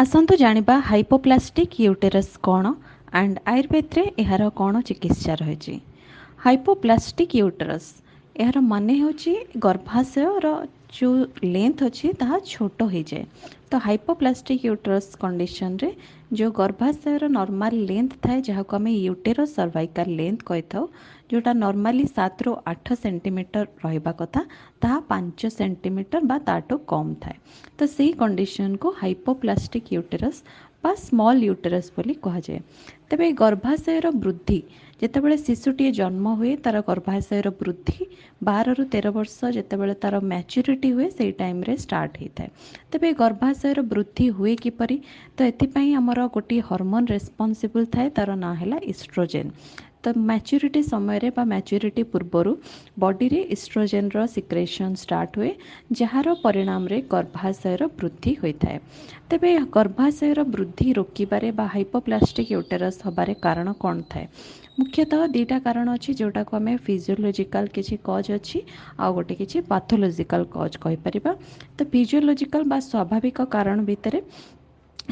ଆସନ୍ତୁ ଜାଣିବା ହାଇପୋପ୍ଲାଷ୍ଟିକ୍ ୟୁଟେରସ୍ କ'ଣ ଆଣ୍ଡ ଆୟୁର୍ବେଦରେ ଏହାର କ'ଣ ଚିକିତ୍ସା ରହିଛି। ହାଇପୋପ୍ଲାଷ୍ଟିକ୍ ୟୁଟେରସ୍ ଏହାର ମାନେ ହେଉଛି ଗର୍ଭାଶୟର ଯେଉଁ ଲେନ୍ଥ ଅଛି ତାହା ଛୋଟ ହୋଇଯାଏ। ତ ହାଇପୋପ୍ଲାଷ୍ଟିକ୍ ୟୁଟେରସ୍ କଣ୍ଡିସନରେ ଯେଉଁ ଗର୍ଭାଶୟର ନର୍ମାଲ ଲେନ୍ଥ ଥାଏ, ଯାହାକୁ ଆମେ ୟୁଟେରୋ ସର୍ଭାଇକାଲ ଲେନ୍ଥ କହିଥାଉ, ଯେଉଁଟା ନର୍ମାଲି 7ରୁ 8 ସେଣ୍ଟିମିଟର ରହିବା କଥା, ତାହା 5 ସେଣ୍ଟିମିଟର ବା ତାଠୁ କମ୍ ଥାଏ। ତ ସେଇ କଣ୍ଡିସନକୁ ହାଇପୋପ୍ଲାଷ୍ଟିକ୍ ୟୁଟେରସ୍ ବା ସ୍ମଲ୍ ୟୁଟେରସ୍ ବୋଲି କୁହାଯାଏ। ତେବେ ଗର୍ଭାଶୟର ବୃଦ୍ଧି, ଯେତେବେଳେ ଶିଶୁଟିଏ ଜନ୍ମ ହୁଏ, ତା'ର ଗର୍ଭାଶୟର ବୃଦ୍ଧି 12ରୁ 13 ବର୍ଷ ଯେତେବେଳେ ତା'ର ମ୍ୟାଚୁରିଟି ହୁଏ, ସେଇ ଟାଇମ୍ରେ ଷ୍ଟାର୍ଟ ହେଇଥାଏ। ତେବେ ଗର୍ଭାଶୟର ବୃଦ୍ଧି ହୁଏ କିପରି? ତ ଏଥିପାଇଁ ଆମର ଗୋଟିଏ ହରମୋନ୍ ରେସ୍ପନ୍ସିବୁଲ୍ ଥାଏ, ତା'ର ନାଁ ହେଲା ଇଷ୍ଟ୍ରୋଜେନ୍। ତ ମ୍ୟାଚୁରିଟି ସମୟରେ ବା ମ୍ୟାଚୁରିଟି ପୂର୍ବରୁ ବଡ଼ିରେ ଇଷ୍ଟ୍ରୋଜେନ୍ର ସିକ୍ରେସନ୍ ଷ୍ଟାର୍ଟ ହୁଏ, ଯାହାର ପରିଣାମରେ ଗର୍ଭାଶୟର ବୃଦ୍ଧି ହୋଇଥାଏ। ତେବେ ଗର୍ଭାଶୟର ବୃଦ୍ଧି ରୋକିବାରେ ବା ହାଇପୋପ୍ଲାଷ୍ଟିକ୍ ୟୁଟେରସ୍ ହେବାରେ କାରଣ କ'ଣ ଥାଏ? ମୁଖ୍ୟତଃ ଦୁଇଟା କାରଣ ଅଛି, ଯେଉଁଟାକୁ ଆମେ ଫିଜିଓଲୋଜିକାଲ କିଛି କଜ୍ ଅଛି ଆଉ ଗୋଟେ କିଛି ପାଥୋଲୋଜିକାଲ କଜ୍ କହିପାରିବା। ତ ଫିଜିଓଲୋଜିକାଲ ବା ସ୍ୱାଭାବିକ କାରଣ ଭିତରେ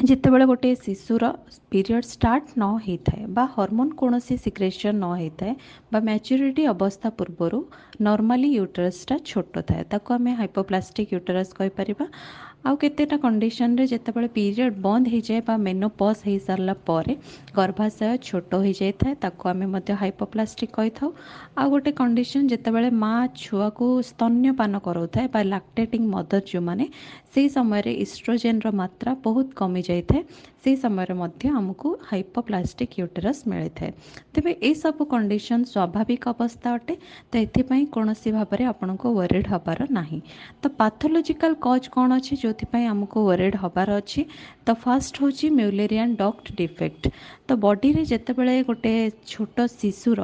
ଯେତେବେଳେ ଗୋଟିଏ ଶିଶୁର ପିରିୟଡ଼ ଷ୍ଟାର୍ଟ ନ ହେଇଥାଏ ବା ହରମୋନ୍ କୌଣସି ସିକ୍ରେସନ୍ ନ ହେଇଥାଏ ବା ମ୍ୟାଚୁରିଟି ଅବସ୍ଥା ପୂର୍ବରୁ ନର୍ମାଲି ୟୁଟେରସ୍ଟା ଛୋଟ ଥାଏ, ତାକୁ ଆମେ ହାଇପୋପ୍ଲାଷ୍ଟିକ୍ ୟୁଟେରସ୍ କହିପାରିବା। ଆଉ କେତେଟା କଣ୍ଡିସନରେ ଯେତେବେଳେ ପିରିୟଡ଼ ବନ୍ଦ ହେଇଯାଏ ବା ମେନୋପଜ୍ ହେଇସାରିଲା ପରେ ଗର୍ଭାଶୟ ଛୋଟ ହେଇଯାଇଥାଏ, ତାକୁ ଆମେ ମଧ୍ୟ ହାଇପୋପ୍ଲାଷ୍ଟିକ୍ କହିଥାଉ। ଆଉ ଗୋଟେ କଣ୍ଡିସନ୍, ଯେତେବେଳେ ମା ଛୁଆକୁ ସ୍ତନ୍ୟପାନ କରାଉଥାଏ ବା ଲାକ୍ଟେଟିଂ ମଦର ଯେଉଁମାନେ, ସେଇ ସମୟରେ ଇଷ୍ଟ୍ରୋଜେନ୍ର ମାତ୍ରା ବହୁତ କମିଯାଇଥାଏ, ସେଇ ସମୟରେ ମଧ୍ୟ ଆମକୁ ହାଇପୋପ୍ଲାଷ୍ଟିକ୍ ୟୁଟେରସ୍ ମିଳିଥାଏ। ତେବେ ଏସବୁ କଣ୍ଡିସନ୍ ସ୍ୱାଭାବିକ ଅବସ୍ଥା ଅଟେ, ତ ଏଥିପାଇଁ କୌଣସି ଭାବରେ ଆପଣଙ୍କୁ ୱରିଡ୍ ହେବାର ନାହିଁ। ତ ପାଥୋଲୋଜିକାଲ କଜ୍ କ'ଣ ଅଛି ଯେଉଁଥିପାଇଁ ଆମକୁ ୱରିଡ୍ ହେବାର ଅଛି? ତ ଫାର୍ଷ୍ଟ ହେଉଛି ମ୍ୟୁଲେରିଆନ୍ ଡକ୍ଟ ଡିଫେକ୍ଟ। ତ ବଡ଼ିରେ ଯେତେବେଳେ ଗୋଟେ ଛୋଟ ଶିଶୁର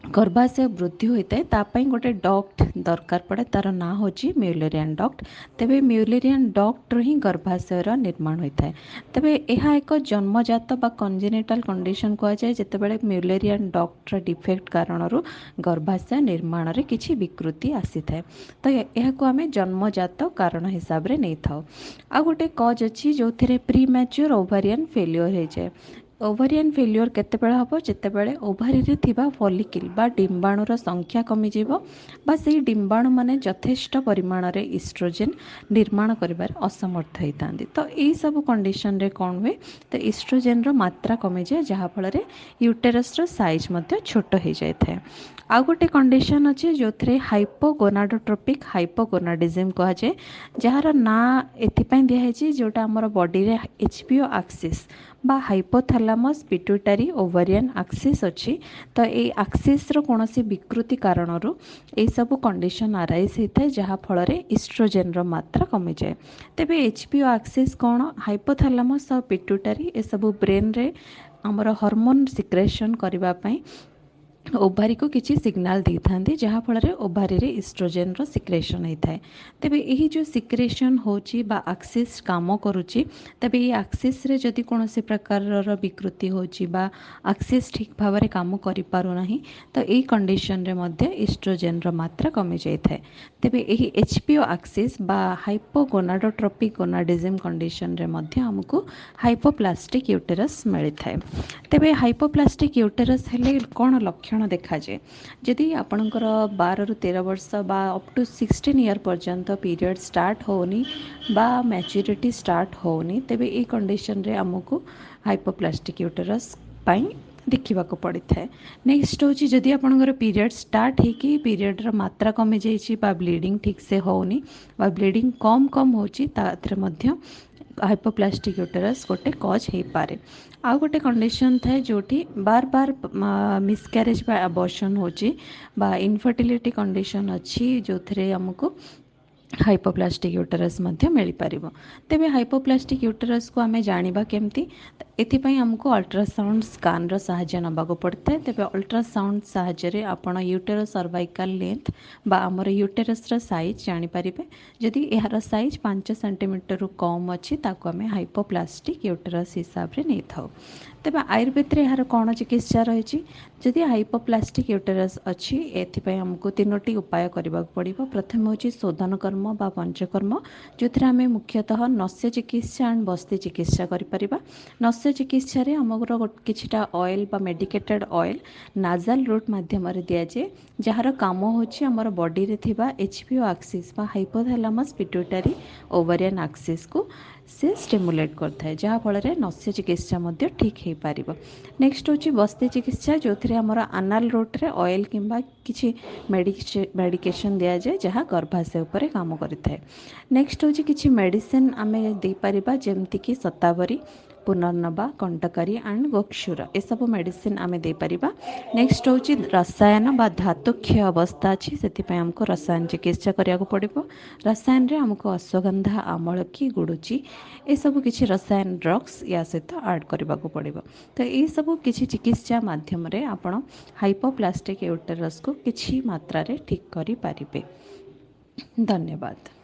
ଗର୍ଭାଶୟ ବୃଦ୍ଧି ହୋଇଥାଏ, ତା ପାଇଁ ଗୋଟେ ଡକ୍ଟ ଦରକାର ପଡ଼େ, ତା'ର ନାଁ ହେଉଛି ମ୍ୟୁଲେରିଆନ୍ ଡକ୍ଟ। ତେବେ ମ୍ୟୁଲେରିଆନ୍ ଡକ୍ଟରୁ ହିଁ ଗର୍ଭାଶୟର ନିର୍ମାଣ ହୋଇଥାଏ। ତେବେ ଏହା ଏକ ଜନ୍ମଜାତ ବା କଞ୍ଜେନିଟାଲ କଣ୍ଡିସନ୍ କୁହାଯାଏ, ଯେତେବେଳେ ମ୍ୟୁଲେରିଆନ୍ ଡକ୍ଟର ଡିଫେକ୍ଟ କାରଣରୁ ଗର୍ଭାଶୟ ନିର୍ମାଣରେ କିଛି ବିକୃତି ଆସିଥାଏ। ତ ଏହାକୁ ଆମେ ଜନ୍ମଜାତ କାରଣ ହିସାବରେ ନେଇଥାଉ। ଆଉ ଗୋଟେ କଜ୍ ଅଛି ଯେଉଁଥିରେ ପ୍ରିମ୍ୟାଚ୍ୟୁର୍ ଓଭାରିଆନ୍ ଫେଲିଓର ହେଇଯାଏ। ଓଭାରିଆନ୍ ଫେଲିଓର କେତେବେଳେ ହେବ? ଯେତେବେଳେ ଓଭାରିରେ ଥିବା ଫଲିକିଲ୍ ବା ଡିମ୍ବାଣୁର ସଂଖ୍ୟା କମିଯିବ ବା ସେଇ ଡିମ୍ବାଣୁମାନେ ଯଥେଷ୍ଟ ପରିମାଣରେ ଇଷ୍ଟ୍ରୋଜେନ୍ ନିର୍ମାଣ କରିବାରେ ଅସମର୍ଥ ହେଇଥାନ୍ତି। ତ ଏଇସବୁ କଣ୍ଡିସନରେ କ'ଣ ହୁଏ? ତ ଇଷ୍ଟ୍ରୋଜେନ୍ର ମାତ୍ରା କମିଯାଏ, ଯାହାଫଳରେ ୟୁଟେରସ୍ର ସାଇଜ୍ ମଧ୍ୟ ଛୋଟ ହେଇଯାଇଥାଏ। ଆଉ ଗୋଟେ କଣ୍ଡିସନ୍ ଅଛି ଯେଉଁଥିରେ ହାଇପୋଗୋନାଡୋଟ୍ରୋପିକ୍ ହାଇପୋଗୋନାଡିଜିମ୍ କୁହାଯାଏ, ଯାହାର ନାଁ ଏଥିପାଇଁ ଦିଆହେଇଛି ଯେଉଁଟା ଆମର ବଡ଼ିରେ ଏଚ୍ ପି ଓ ଆକ୍ସିସ୍ ବା ହାଇପୋଥାଲାମସ୍ ପିଟ୍ୟୁଟାରୀ ଓଭାରିଆନ୍ ଆକ୍ସିସ୍ ଅଛି। ତ ଏଇ ଆକ୍ସିସ୍ର କୌଣସି ବିକୃତି କାରଣରୁ ଏଇସବୁ କଣ୍ଡିସନ୍ ଆରାଇଜ୍ ହେଇଥାଏ, ଯାହାଫଳରେ ଇଷ୍ଟ୍ରୋଜେନ୍ର ମାତ୍ରା କମିଯାଏ। ତେବେ ଏଚ୍ ପି ଓ ଆକ୍ସିସ୍ କ'ଣ? ହାଇପୋଥାଲାମସ୍ ଆଉ ପିଟ୍ୟୁଟାରୀ ଏସବୁ ବ୍ରେନ୍ରେ ଆମର ହରମୋନ୍ ସିକ୍ରେସନ୍ କରିବା ପାଇଁ ଓଭାରିକୁ କିଛି ସିଗ୍ନାଲ ଦେଇଥାନ୍ତି, ଯାହାଫଳରେ ଓଭାରିରେ ଇଷ୍ଟ୍ରୋଜେନ୍ର ସିକ୍ରେସନ୍ ହେଇଥାଏ। ତେବେ ଏହି ଯେଉଁ ସିକ୍ରେସନ୍ ହେଉଛି ବା ଆକ୍ସିସ୍ କାମ କରୁଛି, ତେବେ ଏହି ଆକ୍ସିସ୍ରେ ଯଦି କୌଣସି ପ୍ରକାରର ବିକୃତି ହେଉଛି ବା ଆକ୍ସିସ୍ ଠିକ୍ ଭାବରେ କାମ କରିପାରୁନାହିଁ, ତ ଏଇ କଣ୍ଡିସନରେ ମଧ୍ୟ ଇଷ୍ଟ୍ରୋଜେନ୍ର ମାତ୍ରା କମିଯାଇଥାଏ। ତେବେ ଏହି ଏଚ୍ ପି ଓ ଆକ୍ସିସ୍ ବା ହାଇପୋଗୋନାଡୋଟ୍ରୋପିକ୍ ଗୋନାଡିଜିମ୍ କଣ୍ଡିସନରେ ମଧ୍ୟ ଆମକୁ ହାଇପୋପ୍ଲାଷ୍ଟିକ୍ ୟୁଟେରସ୍ ମିଳିଥାଏ। ତେବେ ହାଇପୋପ୍ଲାଷ୍ଟିକ୍ ୟୁଟେରସ୍ ହେଲେ କ'ଣ ଲକ୍ଷଣ ଦେଖାଯାଏ? ଯଦି ଆପଣଙ୍କର 12ରୁ 13 ବର୍ଷ ବା ଅପ୍ ଟୁ 16 ଇୟର୍ ପର୍ଯ୍ୟନ୍ତ ପିରିୟଡ଼ ଷ୍ଟାର୍ଟ ହେଉନି ବା ମ୍ୟାଚୁରିଟି ଷ୍ଟାର୍ଟ ହେଉନି, ତେବେ ଏଇ କଣ୍ଡିସନରେ ଆମକୁ ହାଇପୋପ୍ଲାଷ୍ଟିକ୍ ୟୁଟେରସ୍ ପାଇଁ ଦେଖିବାକୁ ପଡ଼ିଥାଏ। ନେକ୍ସଟ ହେଉଛି, ଯଦି ଆପଣଙ୍କର ପିରିୟଡ଼ ଷ୍ଟାର୍ଟ ହେଇକି ପିରିୟଡ଼ର ମାତ୍ରା କମିଯାଇଛି ବା ବ୍ଲିଡ଼ିଂ ଠିକ୍ସେ ହେଉନି ବା ବ୍ଲିଡ଼ିଂ କମ୍ କମ୍ ହେଉଛି, ତାଥିରେ ମଧ୍ୟ ହାଇପୋପ୍ଲାଷ୍ଟିକ୍ ୟୁଟେରସ୍ ଗୋଟେ କଜ୍ ହେଇପାରେ। ଆଉ ଗୋଟେ କଣ୍ଡିସନ୍ ଥାଏ ଯେଉଁଠି ବାର ବାର ମିସକ୍ୟାରେଜ୍ ବା ଆବର୍ସନ୍ ହେଉଛି ବା ଇନଫର୍ଟିଲିଟି କଣ୍ଡିସନ୍ ଅଛି, ଯେଉଁଥିରେ ଆମକୁ ହାଇପୋପ୍ଲାଷ୍ଟିକ୍ ୟୁଟେରସ୍ ମଧ୍ୟ ମିଳିପାରିବ। ତେବେ ହାଇପୋପ୍ଲାଷ୍ଟିକ୍ ୟୁଟେରସ୍କୁ ଆମେ ଜାଣିବା କେମିତି? ଏଥିପାଇଁ ଆମକୁ ଅଲ୍ଟ୍ରାସାଉଣ୍ଡ ସ୍କାନ୍ର ସାହାଯ୍ୟ ନେବାକୁ ପଡ଼ିଥାଏ। ତେବେ ଅଲ୍ଟ୍ରାସାଉଣ୍ଡ ସାହାଯ୍ୟରେ ଆପଣ ୟୁଟେରୋ ସର୍ଭାଇକାଲ ଲେନ୍ଥ ବା ଆମର ୟୁଟେରସ୍ର ସାଇଜ୍ ଜାଣିପାରିବେ। ଯଦି ଏହାର ସାଇଜ୍ 5 ସେଣ୍ଟିମିଟରରୁ କମ୍ ଅଛି, ତାକୁ ଆମେ ହାଇପୋପ୍ଲାଷ୍ଟିକ୍ ୟୁଟେରସ୍ ହିସାବରେ ନେଇଥାଉ। ତେବେ ଆୟୁର୍ବେଦରେ ଏହାର କ'ଣ ଚିକିତ୍ସା ରହିଛି? ଯଦି ହାଇପୋପ୍ଲାଷ୍ଟିକ୍ ୟୁଟେରସ୍ ଅଛି, ଏଥିପାଇଁ ଆମକୁ 3ଟି ଉପାୟ କରିବାକୁ ପଡ଼ିବ। ପ୍ରଥମେ ହେଉଛି ଶୋଧନ କର୍ମ। କର୍ମ ବା ପଞ୍ଚକର୍ମ, ଯେଉଁଥିରେ ଆମେ ମୁଖ୍ୟତଃ ନସ୍ୟ ଚିକିତ୍ସା ଆଣ୍ଡ ବସ୍ତି ଚିକିତ୍ସା କରିପାରିବା। ନସ୍ୟ ଚିକିତ୍ସାରେ ଆମର କିଛିଟା ଅଏଲ୍ ବା ମେଡ଼ିକେଟେଡ଼ ଅଏଲ୍ ନାଜାଲ ରୁଟ୍ ମାଧ୍ୟମରେ ଦିଆଯାଏ, ଯାହାର କାମ ହେଉଛି ଆମର ବଡ଼ିରେ ଥିବା ଏଚ୍ ପି ଓ ଆକ୍ସିସ୍ ବା ହାଇପୋଥାଲାମସ୍ ପିଟ୍ୟୁଟାରୀ ଓଭାରିଆନ୍ ଆକ୍ସିସ୍କୁ ସେ ଷ୍ଟିମୁଲେଟ୍ କରିଥାଏ, ଯାହାଫଳରେ ନସ୍ୟ ଚିକିତ୍ସା ମଧ୍ୟ ଠିକ୍ ହେଇପାରିବ। ନେକ୍ସଟ ହେଉଛି ବସ୍ତି ଚିକିତ୍ସା, ଯେଉଁଥିରେ ଆମର ଆନାଲ ରୁଟ୍ରେ ଅଏଲ୍ କିମ୍ବା କିଛି ମେଡ଼ିକେସନ୍ ଦିଆଯାଏ, ଯାହା ଗର୍ଭାଶୟ ଉପରେ କାମ କରିଥାଏ। ନେକ୍ସଟ ହେଉଛି କିଛି ମେଡ଼ିସିନ୍ ଆମେ ଦେଇପାରିବା, ଯେମିତିକି ଶତାବରୀ, ପୁନର୍ନବା, କଣ୍ଟକାରୀ ଆଣ୍ଡ ଗୋକ୍ଷୁର, ଏସବୁ ମେଡ଼ିସିନ୍ ଆମେ ଦେଇପାରିବା। ନେକ୍ସଟ ହେଉଛି ରସାୟନ ବା ଧାତୁକ୍ଷୟ ଅବସ୍ଥା ଅଛି, ସେଥିପାଇଁ ଆମକୁ ରସାୟନ ଚିକିତ୍ସା କରିବାକୁ ପଡ଼ିବ। ରସାୟନରେ ଆମକୁ ଅଶ୍ୱଗନ୍ଧା, ଆମଳକି, ଗୁଡ଼ୁଚି ଏସବୁ କିଛି ରସାୟନ ଡ୍ରଗ୍ସ ୟା ସହିତ ଆଡ଼୍ କରିବାକୁ ପଡ଼ିବ। ତ ଏଇସବୁ କିଛି ଚିକିତ୍ସା ମାଧ୍ୟମରେ ଆପଣ ହାଇପୋପ୍ଲାଷ୍ଟିକ୍ ୟୁଟେରସ୍କୁ କିଛି ମାତ୍ରାରେ ଠିକ୍ କରିପାରିବେ। ଧନ୍ୟବାଦ।